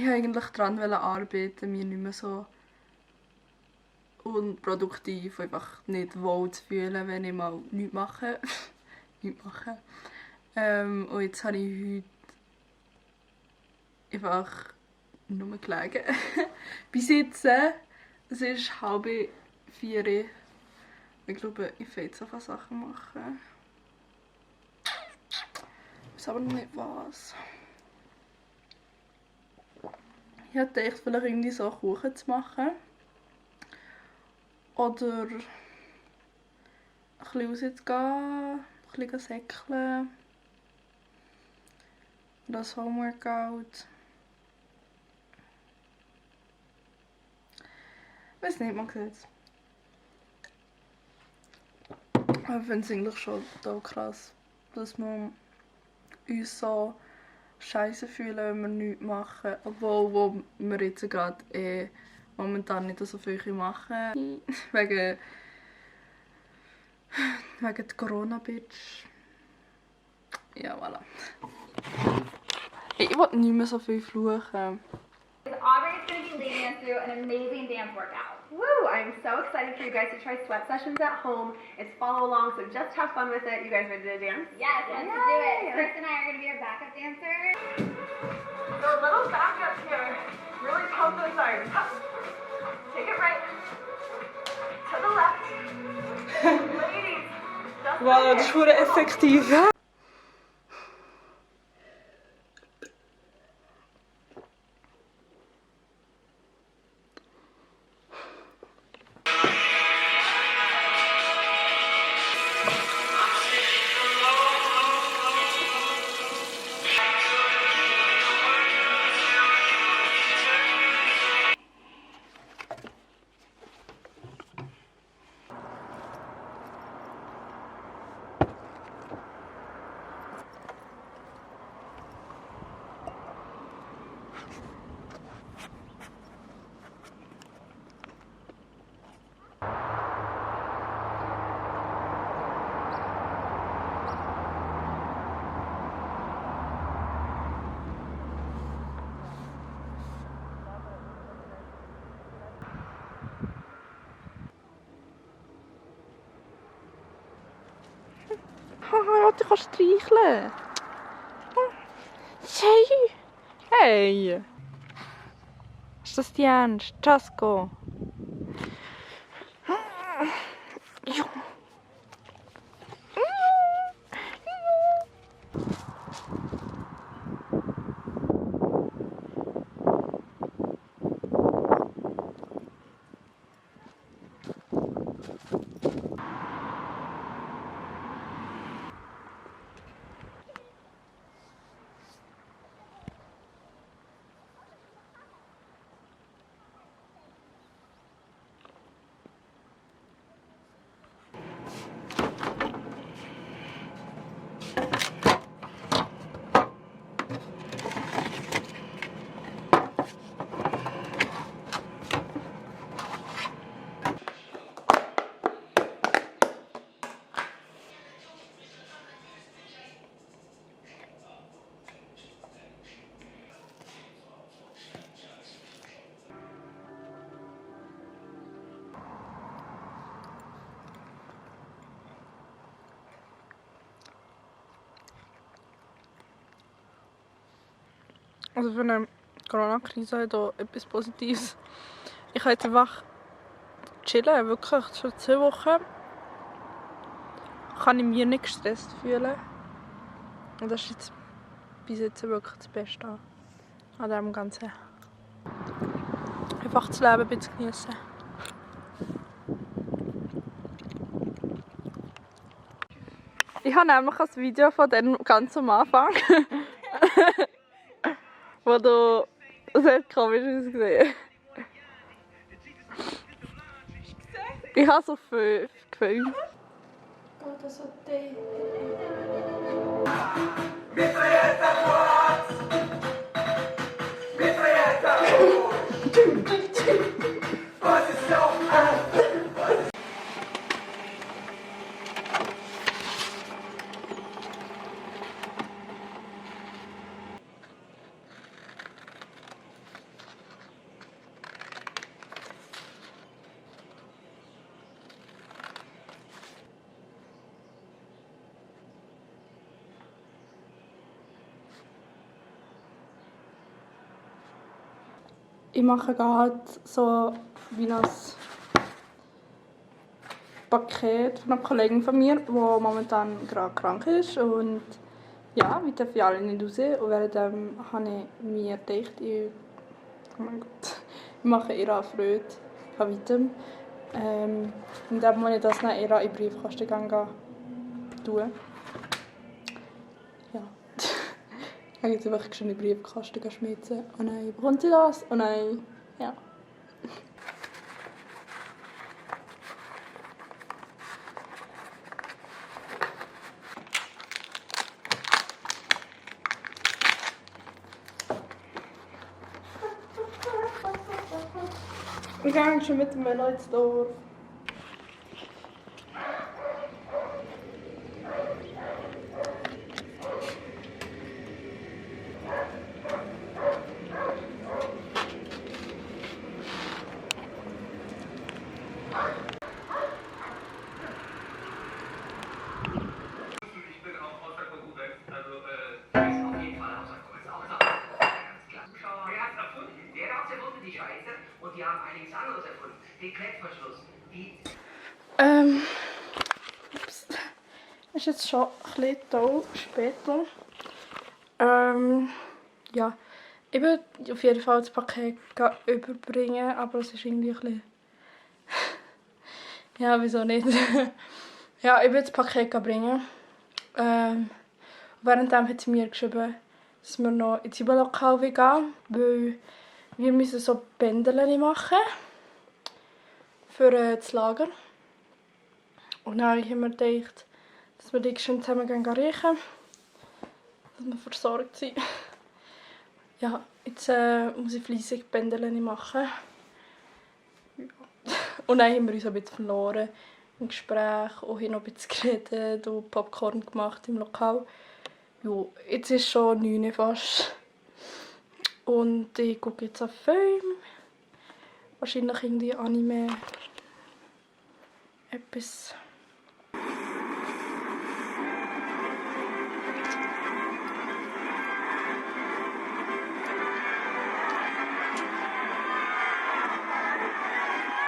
wollte eigentlich daran arbeiten, mich nicht mehr so unproduktiv, einfach nicht wohl zu fühlen, wenn ich mal nichts mache. Nichts mache. Und jetzt habe ich heute einfach nur gelegen. Bis jetzt, es ist 3:30. Ich glaube, ich will jetzt einfach Sachen machen. Ich weiß aber noch nicht was. Ich hätte echt vielleicht irgendwie so Kuchen zu machen. Oder ein bisschen rauszugehen, ein bisschen säckeln. Das Homeworkout. Ich weiß nicht, man sieht es. Ich finde es eigentlich schon total krass, dass wir uns so scheiße fühlen, wenn wir nichts machen. Obwohl wir jetzt gerade momentan nicht so viel machen. wegen der Corona-Bitch. Ja, voilà. Ich will nicht mehr so viel fluchen. Aubrey is going to be leading us through an amazing dance workout. Woo! I'm so excited for you guys to try sweat sessions at home. It's follow along, so just have fun with it. You guys ready to dance? Yes, let's do it. Chris and I are going to be your backup dancers. So a little backup here. Really pump those arms. Take it right. To the left. Ladies. Wow, das ist verdammt effektiv. Haha, ich kann streicheln. Hey! Ist das die Ernst? Jasko? Ja. Also für eine Corona-Krise hat auch etwas Positives. Ich kann jetzt einfach chillen, wirklich. Schon 2 Wochen kann ich mich nicht gestresst fühlen. Und das ist jetzt bis jetzt wirklich das Beste an dem Ganzen. Einfach das Leben ein bisschen genießen. Ich habe nämlich ein Video von dem ganz am Anfang, wo du sehr komisch ausgesehen. Ich habe so 5 gefilmt. Oh, das hat die. ich mache gerade so wie ein Paket von einer Kollegin von mir, die momentan gerade krank ist. Und ja, wir dürfen alle nicht raus. Und währenddem habe ich mir gedacht, oh mein Gott, ich mache ihr eine Freude von weitem. Und dann muss ich das dann eher in den Briefkasten tun. Ja. Ich habe jetzt einfach schon in den Briefkasten schmissen. Und dann bekommt sie das. Und dann, ja. Wir gehen schon mit dem Velo ins Dorf. Und die haben einiges anderes erfunden. Den Klettverschluss. Ups. Es ist jetzt schon ein bisschen später. Ja. Ich will auf jeden Fall das Paket überbringen, aber es ist irgendwie ein bisschen... ja, wieso nicht? Ja, ich will das Paket bringen. Währenddem hat sie mir geschrieben, dass wir noch ins Überlokal gehen, weil wir müssen so Bändchen machen für das Lager. Und dann habe ich mir gedacht, dass wir die schön zusammen riechen, dass wir versorgt sind. Ja, jetzt muss ich fleissig Bändchen machen. Ja. Und dann haben wir uns ein bisschen verloren im Gespräch, auch noch ein bisschen geredet und Popcorn gemacht im Lokal. Ja, jetzt ist schon 9 Uhr fast. Und ich gucke jetzt einen Film. Wahrscheinlich irgendwie Anime. Etwas.